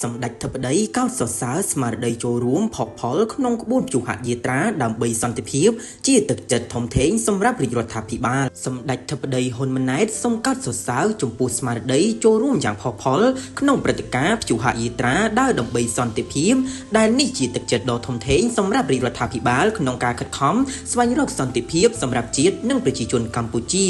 សម្ដេចធិបតីកោតសរសើរស្មារតីចូលរួមផុសផុលក្នុងក្បួនព្យុហយាត្រាដើម្បីសន្តិភាពជាទឹកចិត្តធំធេងសម្រាប់រាជរដ្ឋាភិបាលសម្ដេចធិបតីហ៊ុនម៉ាណែតសូមកោតសរសើរចំពោះស្មារតីចូលរួមយ៉ាងផុសផុលក្នុងព្រឹត្តិការណ៍ព្យុហយាត្រាដើរដើម្បីសន្តិភាពដែលនេះជាទឹកចិត្តដ៏ធំធេងសម្រាប់រាជរដ្ឋាភិបាលក្នុងការខិតខំស្វែងរកសន្តិភាពសម្រាប់ជាតិនិងប្រជាជនកម្ពុជា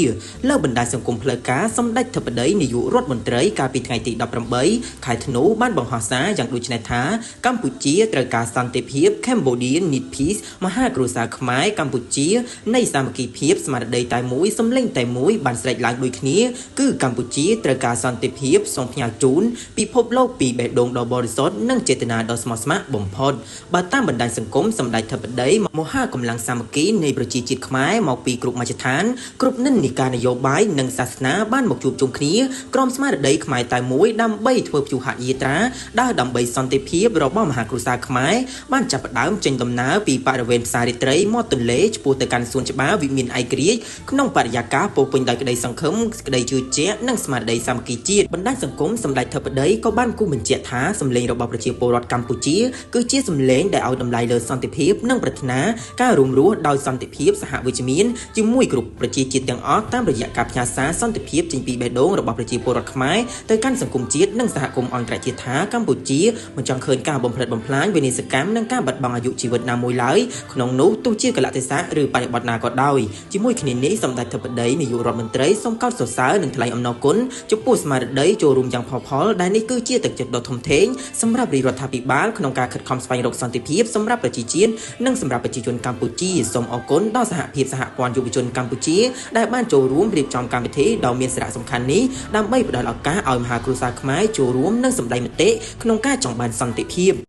លើបណ្ដាញសង្គមផ្លូវការសម្ដេចធិបតីនាយករដ្ឋមន្ត្រីកាលពីថ្ងៃទី18ខែធ្នូបានបង្ហោះសារយ៉ាងដូចនេះថាកម្ពុជាត្រូវការសន្តិភាព Cambodia need peace មហាគ្រួសារខ្មែរកម្ពុជានៃសាមគ្គីភាពស្មារតីតែមួយសម្លេងតែមួយបានស្រែកឡើងដូចគ្នាគឺកម្ពុជាត្រូវការសន្តិភាពសូមផ្ញើជូនពិភពលោកពីបេះដូងដ៏បរិសុទ្ធនិងចេតនាដ៏ស្មោះស្ម័គ្របំផុតបើតាមបណ្ដាញសង្គមសម្ដេចធិបតីមហាកម្លាំងសាមគ្គីនៃប្រជាជាតិខ្មែរមកពីគ្រប់មជ្ឈដ្ឋានគ្រប់និន្នាការនយោបាយនិងសាសនាបានមកជួបជុំគ្នាក្រុមស្មារតីខ្មែរតែមួយដើម្បីធ្វើព្យុហយាត្រាដើរដើម្បីសន្តិភាពរបស់មហាគ្រួសារខ្មែរបានចាប់ផ្ដើមចេញដំណើរពីបរិវេណផ្សាររាត្រីមាត់ទន្លេឆ្ពោះទៅកាន់សួនច្បារវិមានឯករាជ្យក្នុងបរិយាកាសពោពេញដោយក្តីសង្ឃឹមក្តីជឿជាក់និងស្មារតីសាមគ្គីជាតិបណ្ដាញសង្គមសម្ដេចធិបតីក៏បានគូសបញ្ជាក់ថាសម្លេងរបស់ប្រជាពលរដ្ឋកម្ពុជាគឺជាសម្លេងដែលឲ្យតម្លៃលើសន្តិភាពនិងប្រាថ្នាការរួមរស់ដោយសន្តិភាពសហវិជ្ជមានជាមួយគ្រប់ប្រជាជាតិទាំងអស់តាមរយៈការផ្ញើសារសន្តិភាពចេញពីបេះដូងរបស់ប្រជាពលរដ្ឋខ្មែរទៅកាន់សង្គមជាតិនិងសហគមន៍អន្តរជាតិថាកម្ពុជាមិនចង់ឃើញការបំផ្លិចបំផ្លាញវិនាសកម្មនិងការបាត់បង់អាយុជីវិតណាមួយឡើយក្នុងនោះទោះជាកលៈទេសៈឬបរិបទណាក៏ដោយជាមួយគ្នានេះសម្ដេចធិបតីនាយករដ្ឋមន្ត្រីសូមកោតសរសើរនិងថ្លែងអំណរគុណចំពោះស្មារតីចូលរួមយ៉ាងផុសផុលដែលនេះគឺជាទឹកចិត្តដ៏ធំធេងសម្រាប់រាជរដ្ឋាភិបាលក្នុងការខិតខំស្វែងរកសន្តិភាពសម្រាប់ប្រជាជាតិនិងសម្រាប់ប្រជាជនកម្ពុជាសូមអរគុណដល់សហភាពសហព័ន្ធយុវជនកម្ពុជាដែលបានចូលរួមរៀបចំកម្មវិធីដ៏មានសារៈសំខាន់នេះដើម្បីផ្ដល់ឱកាសឲ្យមហាគ្រួសារខ្មែរចូលរួមនិងសម្ដែងមតិក្នុងការចង់បានសន្តិភាព។